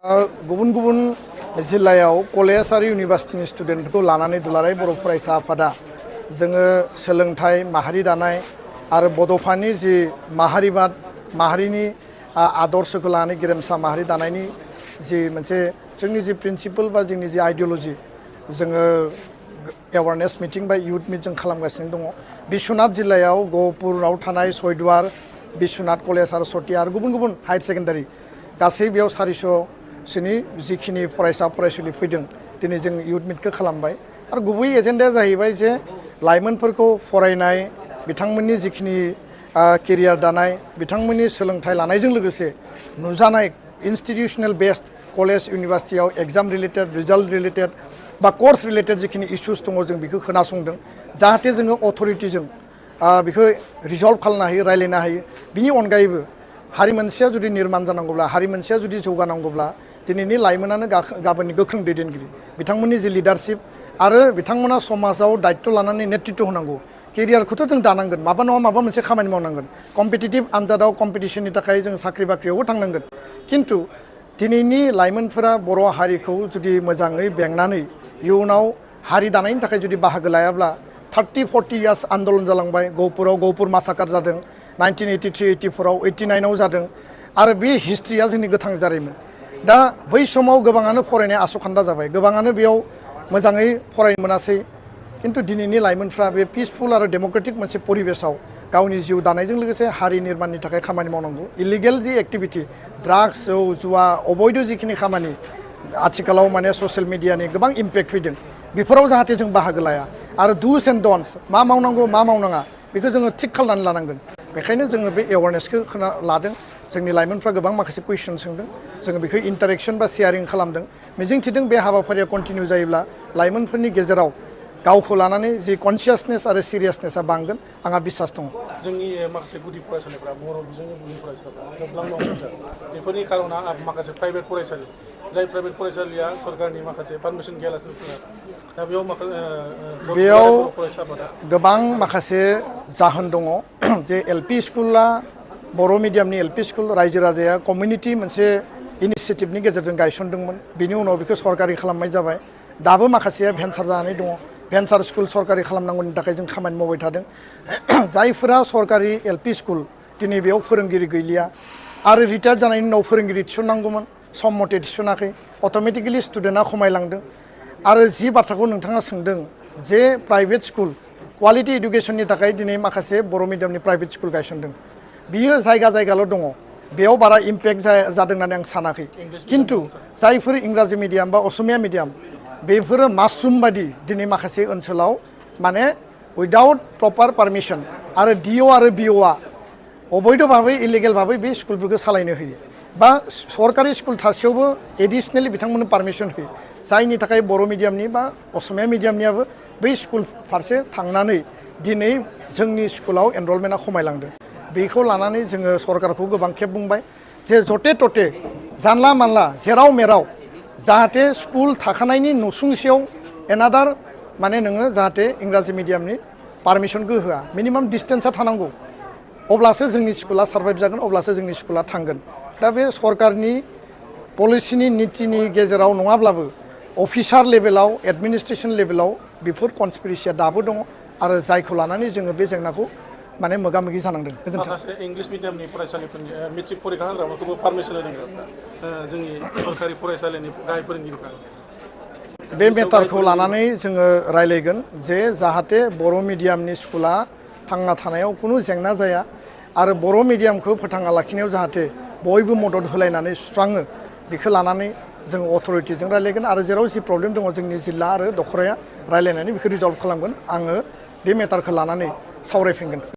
गुबुन गुबुन जिल्लायाव कलेज आरो इउनिभार्सिटिनि स्टुडेन्टफोरखौ लानानै दुलाराय बर' फरायसा आफादा जोङो सोलोंथाइ माहारि दानाय आरो बड'फानि जि माहारिबाद माहारिनि आदर्शखौ लानानै गेरेमसा माहारि दानायनि जि मोनसे जोंनि जि प्रिन्सिपल बा जोंनि जि आइडियोल'जि जोङो एवारनेस मिटिं बा इयुथ मिट जों खालामगासिनो दङ। बिश्वनाथ जिल्लायाव गहपुराव थानाय चैदुवार बिश्वनाथ कलेज आरो सति आरो गुबुन गुबुन हायार सेकेन्डारि गासै बेयाव 400सोनि जिखिनि फरायसा फरायसुलि फैदों दिनै जों इयुथ मिटखौ खालामबाय आरो गुबै एजेन्डाया जाहैबाय जे लाइमोनफोरखौ फरायनाय बिथांमोननि जिखिनि केरियार दानाय बिथांमोननि सोलोंथाइ लानायजों लोगोसे नुजानाय इन्स्टिटिउशनेल बेस्ड कलेज इउनिभार्सिटियाव एग्जाम रिलेटेड रिजाल्ट रिलेटेड बा कर्स रिलेटेड जिखिनि इश्यूज दङ जों बेखौ खोनासंदों जाहाथे जोङो अथरिटिजों बेखौ रिजल्भ खालामनो हायो रायलायनो हायो। बिनि अनगायैबो हारि मोनसेया जुदि निर्माण जानांगौब्ला हारि मोनसेया जुदि जौगानांगौब्ला दिनैनि लाइमोनानो गाबोननि गोख्रों दैदेनगिरि बिथांमोननि जि लिडारशिप आरो बिथांमोना समाजाव दायित्व लानानै नेतृत्व होनांगौ केरियारखौथ' जों दानांगोन माबा नङा माबा मोनसे खामानि मावनांगोन कम्पिटिटिभ आनजादाव कम्पिटिशननि थाखाय जों साख्रि बाख्रियावबो थांनांगोन खिन्थु दिनैनि लाइमोनफोरा बर' हारिखौ जुदि मोजाङै बेंनानै इयुनाव हारि दानायनि थाखाय जुदि बाहागो लायाब्ला 30-40 इयार्स आन्दलन जालांबाय गहपुर मासाकार जादों 1983-84 89आव जादों आरो बे हिस्ट्रिया जोंनि गोथां जारिमिन दा बै समाव गोबाङानो फरायनाय आसखान्दा जाबाय गोबाङानो बेयाव मोजाङै फरायनो मोनासै खिन्थु दिनैनि लाइमोनफ्रा बे पिसफुल आरो डेम'क्रेटिक मोनसे परिबेसाव गावनि जिउ दानायजों लोगोसे हारि निर्माणनि थाखाय खामानि मावनांगौ इलिगेल जि एक्टिभिटि ड्राग्स जौ जुवा अबैध जिखिनि खामानि आथिखालाव माने ससियेल मिडियानि गोबां इम्पेक्ट फैदों बेफोराव जाहाथे जों बाहागो लाया आरो डुस एन्ड डन्ट्स मा मावनांगौ मा मावनाङा बेखौ जोङो थिग खालामनानै लानांगोन बेखायनो जोङो बे एवारनेसखौ लादों जोंनि लाइमोनफ्रा गोबां माखासे कुइसन सोंदों जोङो बेखौ इन्टारेक्सन बा शेयारिं खालामदों मिजिंथिदों बे हाबाफारिया कन्टिनिउ जायोब्ला लाइमोनफोरनि गेजेराव गावखौ लानानै जि कनसियासनेस आरो सिरियासनेसा बांगोन आंहा बिसास दङ। जोंनि माखासे गुदि फरायसालिफ्रा बर' बिजोंनि गुदि फरायसालिफ्रा जोबलांनो हमदों बेफोरनि खार'ना माखासे प्राइभेट फरायसालि जाय प्राइभेट फरायसालिया सरकारनि माखासे पारमिसन गैयालासिनो खुङो दा बेयाव गोबां माखासे जाहोन दङ जे एलपि स्कुला बर' मिडियामनि एलपि स्कुल रायजो राजाया कमिउनिटि मोनसे इनिसियेटिभनि गेजेरजों गायसनदोंमोन बिनि उनाव बेखौ सरकारि खालामनाय जाबाय दाबो माखासेया भेन्सार जानानै दङ भेन्सार स्कुल सरकारि खालामनांगौनि थाखाय जों खामानि मावबाय थादों जायफोरा सरकारि एलपि स्कुल दिनै बेयाव फोरोंगिरि गैलिया आरो रिटायार जानायनि उनाव फोरोंगिरि थिसननांगौमोन सम मथे थिसनाखै अट'मेटिकेलि स्टुडेन्टआ खमायलांदों आरो जि बाथ्राखौ नोंथाङा सोंदों जे प्राइभेट स्कुल क्वालिटि इडुकेसननि थाखाय दिनै माखासे बर' मिडियामनि प्राइभेट स्कुल गायसनदों बियो जायगा जायगाल' दङ बेयाव बारा इम्पेक्ट जादों होननानै आं सानाखै खिन्थु जायफोर इंराजि मिडियाम बा असमिया मिडियाम बेफोरो मासरुम बादि दिनै माखासे ओनसोलाव माने उइदाउट प्रपार पारमिसन आरो डिअ आरो बिअआ अबैध भाबै इलिगेल भाबै बे स्कुलफोरखौ सालायनो होयो बा सरकारि स्कुल थासेयावबो एडिसनेलि बिथांमोननो पारमिसन होयो जायनि थाखाय बर' मिडियामनि बा असमिया मिडियामनियाबो बै स्कुल फारसे थांनानै दिनै जोंनि स्कुलाव एनरलमेन्टआ खमायलांदों बेखौ लानानै जोङो सरकारखौ गोबां खेब बुंबाय जे जथे तथे जानला मानला जेराव मेराव जाहाथे स्कुल थाखानायनि नसुंसेयाव एनादार माने नोङो जाहाथे इंराजि मिडियामनि पारमिसनखौ होआ मिनिमाम डिसटेन्सआ थानांगौ अब्लासो जोंनि स्कुला सार्भाइभ जागोन अब्लासो जोंनि स्कुला थांगोन दा बे सरकारनि पलिसिनि नीतिनि गेजेराव नङाब्लाबो अफिसार लेभेलाव एडमिनिस्ट्रेसन लेभेलाव बेफोर कनस्पिरेसिया दाबो दङ आरो जायखौ लानानै जोङो बे जेंनाखौ माने मोगा मोगि जानांदों माखासे इंलिश मिडियामनि फरायसालिफोरनि मेट्रिक परीक्षा होग्राफोरखौबो पारमिसन होदों जोंनि सरकारि फरायसालिनि गाहाय फोरोंगिरिफ्रा बे मेटारखौ लानानै जोङो रायलायगोन जे जाहाथे बर' मिडियामनि स्कुला थांना थानायाव खुनु जेंना जाया आरो बर' मिडियामखौ फोथांना लाखिनायाव जाहाथे बयबो मदद होलायनानै सुस्राङो बेखौ लानानै जों अथरिटिजों रायलायगोन आरो जेराव जि प्रब्लेम दङ जोंनि जिल्ला आरो दखराया रायलायनानै बेखौ रिजल्भ खालामगोन आङो बे मेटारखौ लानानै सावरायफिनगोन।